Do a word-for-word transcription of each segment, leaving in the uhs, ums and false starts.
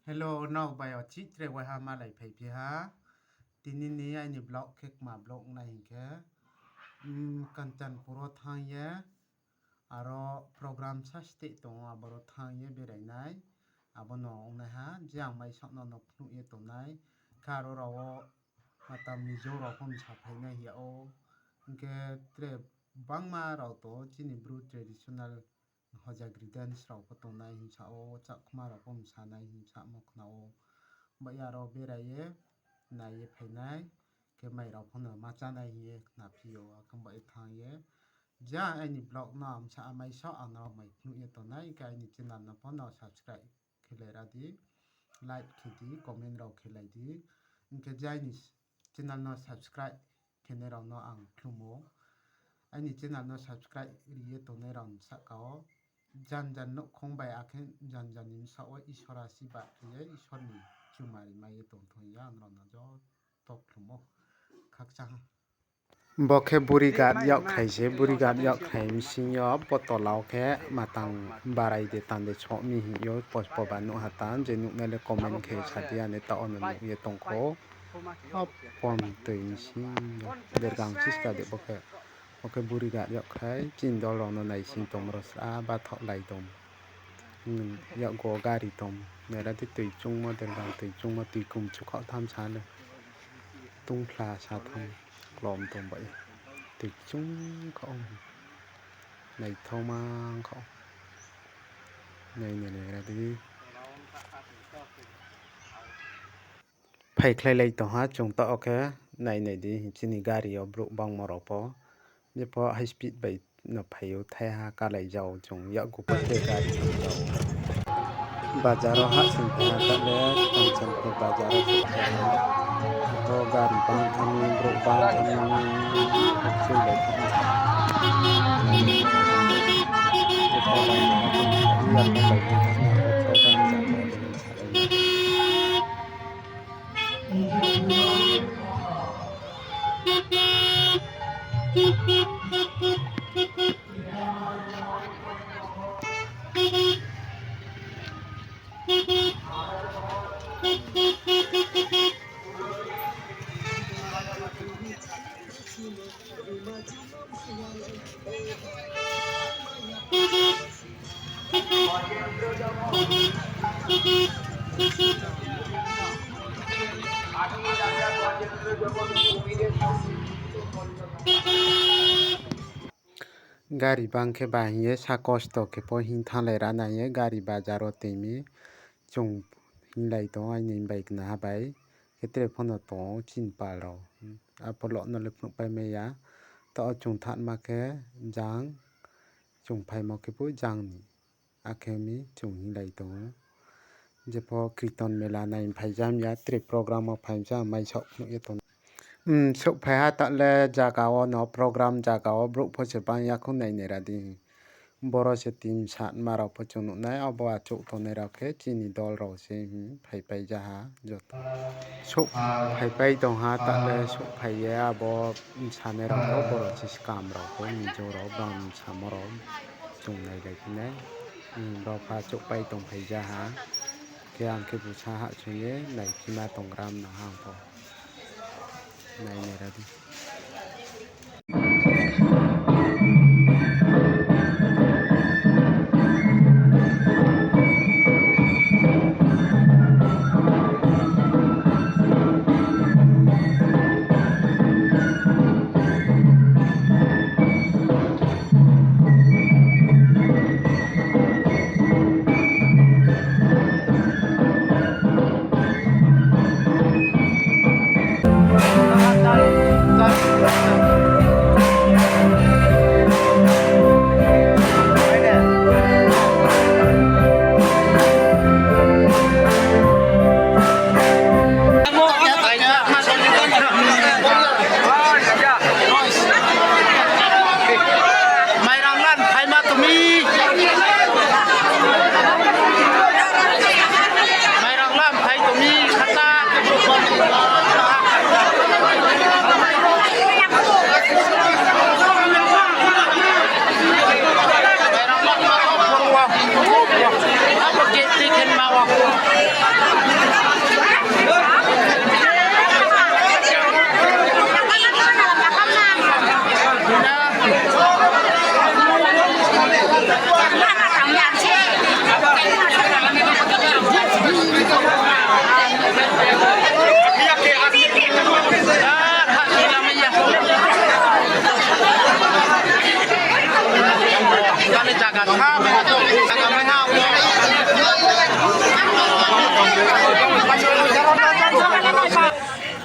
Hello, nrao bai o chih tre waiha malai phaiphi ha. Tini ni aini vlog khe kma vlog nai hing khe, mm, Kanchanpur wo thanng ye, aro program sa steh tong ou, aboro thanng ye berai nai. Abo no ong nai ha, je ang maisaoh no no phnuh ye tongnai. Khe aro rao wo mata Mizo rao pho msa phai nai hing ya ou. Hing khe tre bangma rao tong ou, chini Bru traditional hojagri dance rao pho tongnai hing sa ou, Chakma rao pho msa nai hing samo khna ou. Bai aro berai ye, nai ye phai nai, khe mai rao pho no ma chá nai hing ye khna phi ou, akhe bai thanng ye. Ja aini vlog no ang sa maisaoh ang nrao mai phnuh ye tongnai, hing khe aini channel no pho no subscribe khe lai ra di, like khe di, comment rao khe lai di. Hing khe je aini channel no subscribe khenai rao no ang khlumo. Aini channel no subscribe ri ye tongnai rao ni sahka wo jan jan nouhkhong bai akhe jan jan ni bsaoh wo Isor asirbad ri ye Isor ni chumari mai ye tongthong ya nrao no joto khlumo. Khakchang ha. Bo khe bodyguard yakkhrai se, bodyguard yakkhrai bsing yo bo tola wo khe matang barai de tang de soh mi hing yo, pospo ba nuh ha tang, je nuhnai le comment khe sa di, ani taoh wo no nuh ye tong kho. Apon toi bsing yo dergang siska de bo khe. Bo khe bodyguard yakkhrai, chini dol rao no naising tongmo rao sra bathaoh lai tong. Yakgo gari tong, nai ra di toi chungmo, dergang toi chungmo, toi kum chukhaoh tham sa le. Tungphla sa tham klom tong bai. Toi chung khaoh. Naithaoma khaoh. Nai nai nai ra di. Phaikhlailai tong ha chung taoh wo khe, nai nai di, chini gari yo brouh bangmo rao pho. Jepho high speed bai no phai ou, thaiha kalai jao chung, yakgu pho khe gari thanng jao. Bazar wo hahsoing phai ha, taoh le Kanchanpur bazar wo souhphai ha. Bo gari bang thanng mi, brouh bang thanng mi, hahsoinglai thanng mi. Jepho bazar wo chung phai ou, yakgu bai thanng mi, abo program zaga wo salai nai. Gari bang khe ba hing ye sa kosto khe pho hing thannglai ra nai ye gari bazar wo toi mi chung hinglai tong ou, aini bai knaha bai khe tre pho no tong ou chini pal rao. Apho lo no le phnuhpai mai ya. Taoh chung thanngma khe jang, chung phaimo khe pho jang ni. Akhe mi chung hinglai tong ou. Jepho kirton mela nai phaijam ya, tre program wo phaijam, maisaoh phnuh ye tong. Souhphai ha taoh le zaga wo no, program zaga wo brouh pho se bang ya khou nai nai ra di. Boro se team satma rao pho chung nuh nai, abo achouh tongnai rao khe chini dol rao se, phaipai ja ha joto. Souhphaipai tong ha taoh le, souhphai ye abo sanai rao pho boro se skam rao pho, Mizo rao, bang samo rao chung nailai phi nai. Brao pha achouhpai tongphai ja ha. Khe ang khe busa hahsoing ye naiphima tonggra mno ha ang pho. Nai nai ra di.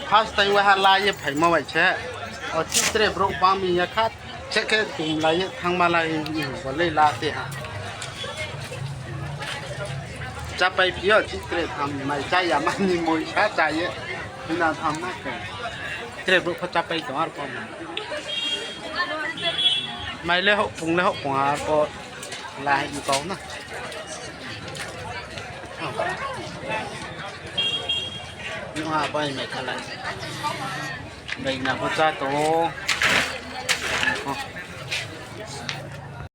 First time wa ha la ye phaimo bai se. O chih tre brouh bang mi ya kha. Che khe tum la ye thanngma la ye, bo le la te ha. Chápai phi yo chih tre tham mai chá ya ma ni moi sa chá ye. Hina tham na khe. Tre brouh pho chápai tong arphuh. Mai le hoh pung le hoh pung arphuh. La hing kau na. Nung ha bai mai khalai. Bai na pho chá tong ou.